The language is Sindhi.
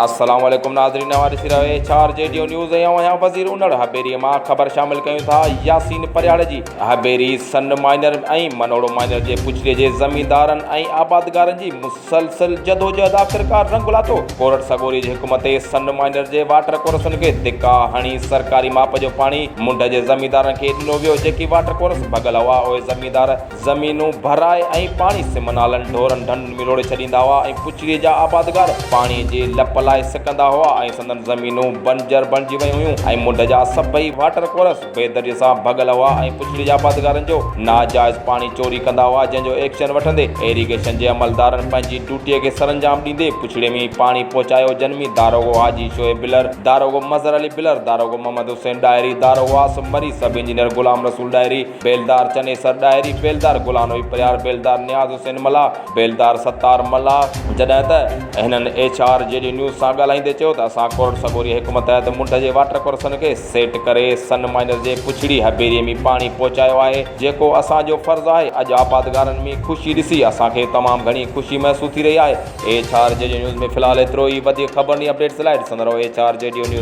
السلام عليڪم ناظرين اوهان ڏسي رهيا آهيو H R G D news ۽ آئون آهيان وزير انڙ هبيري مان خبر شامل ڪيون ٿا ياسين پرياڙ جي هبيري سن مائنر ۽ منوڙو مائنر جي پڇڙي جي زميندارن ۽ آبادگارن جي مسلسل جدوجهد آخرڪار رنگ لاتو ڪورٽ سڳوري جي حڪم تي سن مائنر جي واٽر ڪورسن کي ڌڪا هڻي سرڪاري ماپ جو پاڻي منڍ جي زميندارن کي ڏنو ويو جيڪي واٽر ڪورس ڀڳل هئا اهي زميندار زمينون ڀرائي ۽ پاڻي سم نالن ڍورن ڍنڍن ۾ لوڙهي ڇڏيندا هئا ۽ پڇڙيء جا آبادگار پاڻيء جي لپ لاء سڪندا هئا ۽ سندن زمينون بنجر بڻجي ويون هيون ۽ منڍ جا سڀئي واٽر ڪورس بيدرديء سان ڀڳل هئا ۽ پڇڙيء جي آبادگارن جو ناجائز پاڻي چوري ڪندا هئا جنهن جو ايڪشن وٺندي ايريگيشن جي عملدارن پنهنجي ڊيوٽيء کي سرانجام ڏيندي پڇڙي ۾ پاڻي پهچايو جن ۾ داروغو حاجي شعيب بلر، داروغو مظهر علي بلر، داروغو محمد حسين ڏاهري، داروغو عاصم مري، سب انجنيئر غلام رسول ڏاهري، بيلدار چنيسر ڏاهري، بيلدار غلام نبي پرهيار، بيلدار نياز حسين ملاح، بيلدار ستار ملاح، جڏهن ته هنن H R G D news سان ڳالهائيندي چيو ته اسان ڪورٽ سڳوري حڪم تحت منڍ جي واٽر ڪورسن کي سيٽ ڪري سن مائنر جي پڇڙي هبيري ۾ پاڻي پهچايو آهي جيڪو اسان جو فرض آهي اڄ آبادگارن ۾ خوشي ڏسي اسان کي تمام گهڻي خوشي محسوس ٿي رهي آهي H R G D news ۾ في الحال ايترو ئي وڌيڪ خبرن ۽ اپڊيٽس لاء ڏسندا رهو H R G D news.